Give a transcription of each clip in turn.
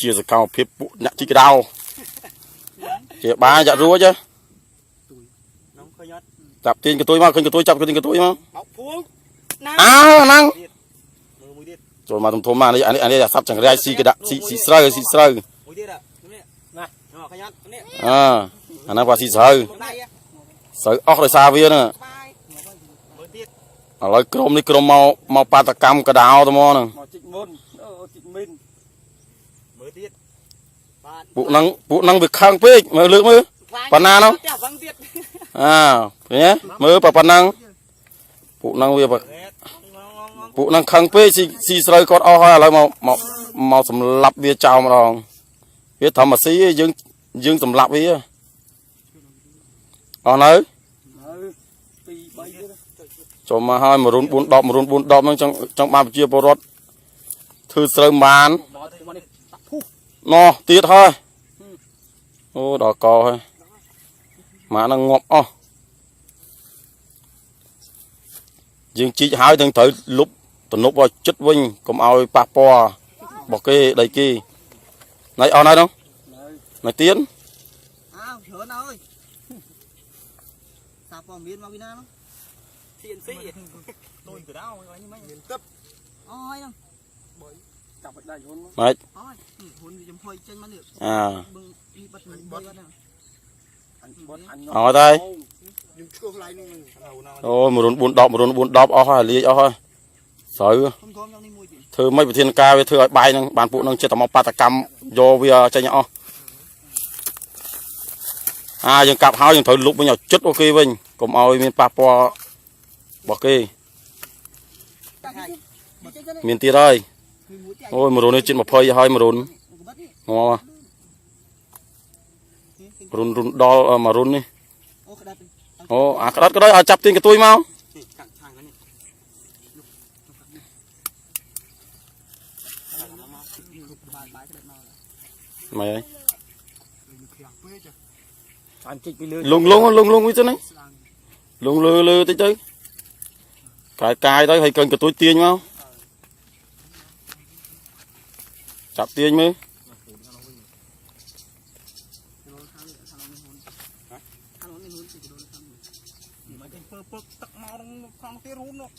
ជាសកម្មភាពពួកអ្នកជីកដៅជាបានចាក់រួចហ៎ នងឃើញអត់ ចាប់ទាញកន្ទុយមកឃើញកន្ទុយចាប់ទាញកន្ទុយមក បោកភួងណា អើហ្នឹង មើលមួយទៀត ចូលមកធំធំមកនេះអានេះអានេះអាសັບចង្រៃស៊ីកដាក់ស៊ីស៊ីស្រូវស៊ីស្រូវ មួយទៀតនេះណាឃើញអត់នេះ អើអាហ្នឹងគាត់ស៊ីស្រូវ ដៃ ស្រូវអស់ដោយសារវាហ្នឹង ក្បាយមើលទៀត ឥឡូវក្រុមនេះក្រុមមកមកបាតកម្មកដៅទៅមកហ្នឹង មកជីកមុនអូជីកមីន មើលទៀតបាទ ពួកហ្នឹងពួកហ្នឹងវាខឹងពេកមើលលើកមើល ប៉ុណ្ណានោះ ផ្ទះវឹងទៀត អើឃើញទេមើលប៉ុណ្ណឹងពួកហ្នឹងវា ងងង ពួកហ្នឹងខឹងពេកស៊ីស៊ីស្រូវគាត់អស់ហើយឥឡូវមកមកមកសម្លាប់វាចោលម្ដងវាធម្មស៊ីឯងយើងយើងសម្លាប់វាអស់នៅ នៅ2 3ទៀត ចូលមកហើយមួយរុន4 10មួយរុន4 10ហ្នឹងចង់ចង់បានប្រជាពលរដ្ឋធ្វើស្រូវបាន ដល់ទៅមកនេះដាក់ភុះ ណោះទៀតហើយអូដល់កហើយម៉ាហ្នឹងងាប់អស់យើងជីកហើយទាំងត្រូវលុបទំនប់ឲ្យចិត្តវិញកុំឲ្យប៉ះពាល់របស់គេដីគេណៃអស់ហើយនោះ នៅ ណៃទៀត អើច្រើនហើយសារព័ត៌មានមកពីណានោះ CNC ទុយកដៅអញមិនមានទឹក អូយហ្នឹង ចាប់ឲ្យដៃហ៊ុនមក ម៉េច អូយហ៊ុនវាចំហុយចេញមកនេះ អា បឹងនេះបិទមិនបិទអត់ហ្នឹង អញបត់អញ អត់ហើយ យើងឆ្កឹះកន្លែងនោះ អូមួយរុន4 10មួយរុន4 10អស់ហើយលាយអស់ហើយស្រូវ ធំធំយ៉ាងនេះមួយទៀត ធ្វើមិនវិធានការវាធ្វើឲ្យបាយហ្នឹងបានពួកហ្នឹងចិត្តតែមកបាតកម្មយកវាចេញឲ្យអស់អាយើងកាប់ហើយយើងត្រូវលុបវិញឲ្យចិត្តអូគេវិញកុំឲ្យមានប៉ះពាល់របស់គេ ចេញទៅនេះ មានទៀតហើយ មានមួយទៀត អូយមួយរុននេះជិត20ហើយមួយរុន កបិតនេះ ងរុនរុនដល់មួយរុននេះ អូក្តាប់ អូអាក្តាត់ក៏ដោយឲ្យចាប់ទាញកន្ទុយមក កាក់ឆាងនេះ បាយបាយក្តាប់មក ម៉េចហើយ អញជីកពីលើ លងលងលងលងវិញទៅហ្នឹងលងលើលើតិចទៅកាយកាយទៅហើយកូនកន្ទុយទាញមកចាប់ទាញមើល ខាងនេះហ៊ុនខាងនេះហ៊ុនទីដូនខាងនេះ មិនចេញពើពឹកទឹកមកក្នុងទៀតរូននោះ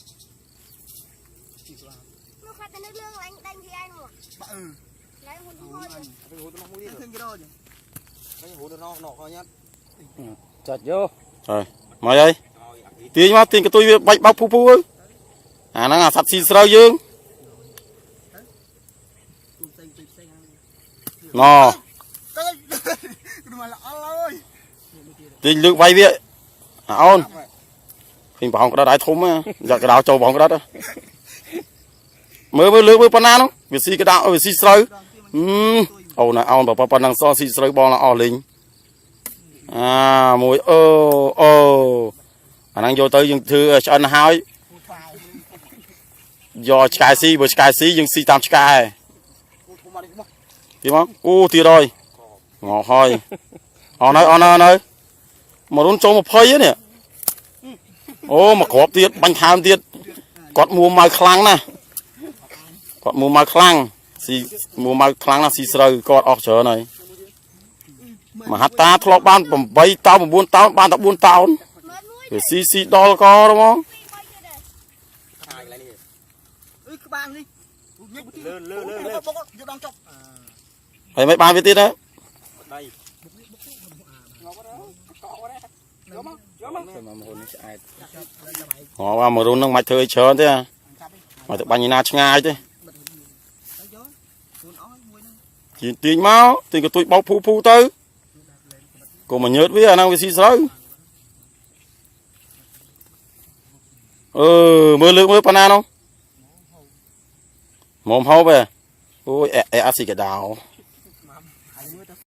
មកគាត់ទៅនឹករឿងអញដេញគេឯងមក បាក់អឺ ឡើយហ៊ុនហូច ទៅរូនទៅមួយទៀត ឃើញគេរត់ ទៅរូនទៅណោះឃើញអត់ ចាច់យោ មកហើយទាញមកទាញកន្ទុយវាបាច់បោកភូភូទៅអាហ្នឹងអាសត្វស៊ីស្រូវយើង ទូផ្សេងផ្សេងផ្សេងហ្នឹង ណ ទៅមកល្អអើយ ទាញលើកវាយវាអាអូនឃើញប្រហោងក្តាត់ឲ្យធំហ៎យកក្តៅចូលប្រហោងក្តាត់ហ៎មើលមើលលើកមើលប៉ុណ្ណានោះវាស៊ីក្តៅវាស៊ីស្រូវហឹមអូនណាអូនបើប៉ុណ្ណឹងសស៊ីស្រូវបងអស់លេងអាមួយអូអូអាហ្នឹងយកទៅយើងធ្វើឆ្អិនហើយយកឆ្កែស៊ីបើឆ្កែស៊ីយើងស៊ីតាមឆ្កែ ទីមកអូទៀតហើយងល់ហើយអស់នៅអស់នៅអស់នៅមករុនចូល20ហ្នឹងនេះអូមកគ្រាប់ទៀតបាញ់ថើមទៀតគាត់មួម៉ៅខ្លាំងណាស់គាត់មួម៉ៅខ្លាំងស៊ីមួម៉ៅខ្លាំងណាស់ស៊ីស្រូវគាត់អស់ច្រើនហើយមហត្តាធ្លាប់បាន8តោន9តោនបានតែ4តោន មើលមួយ វាស៊ីស៊ីដល់កហ្មង ពីរបីទៀតដែរ ឆាយកន្លែងនេះ អឺក្បាលនេះ លឿនលឿនលឿន បុកយកដងចប់ ហើយមិនបានវាទៀតហ៎ ដៃ យកមកយកមកមកហ៊ុននេះឆ្អែត ហ៎បាទមករុនហ្នឹងមិនធ្វើឲ្យច្រើនទេហ៎មកទៅបាញ់ឯណាឆ្ងាយទេ ទៅយកហ៊ុនអស់មួយហ្នឹង ទាញទាញមកទាញកន្ទុយបោកភូភូទៅកុំមកញើតវាអាហ្នឹងវាស៊ីស្រូវអឺមើលលើកមើលប៉ុណ្ណានោះមុំហូបហ៎អូយអែអែអត់ស៊ីកដោ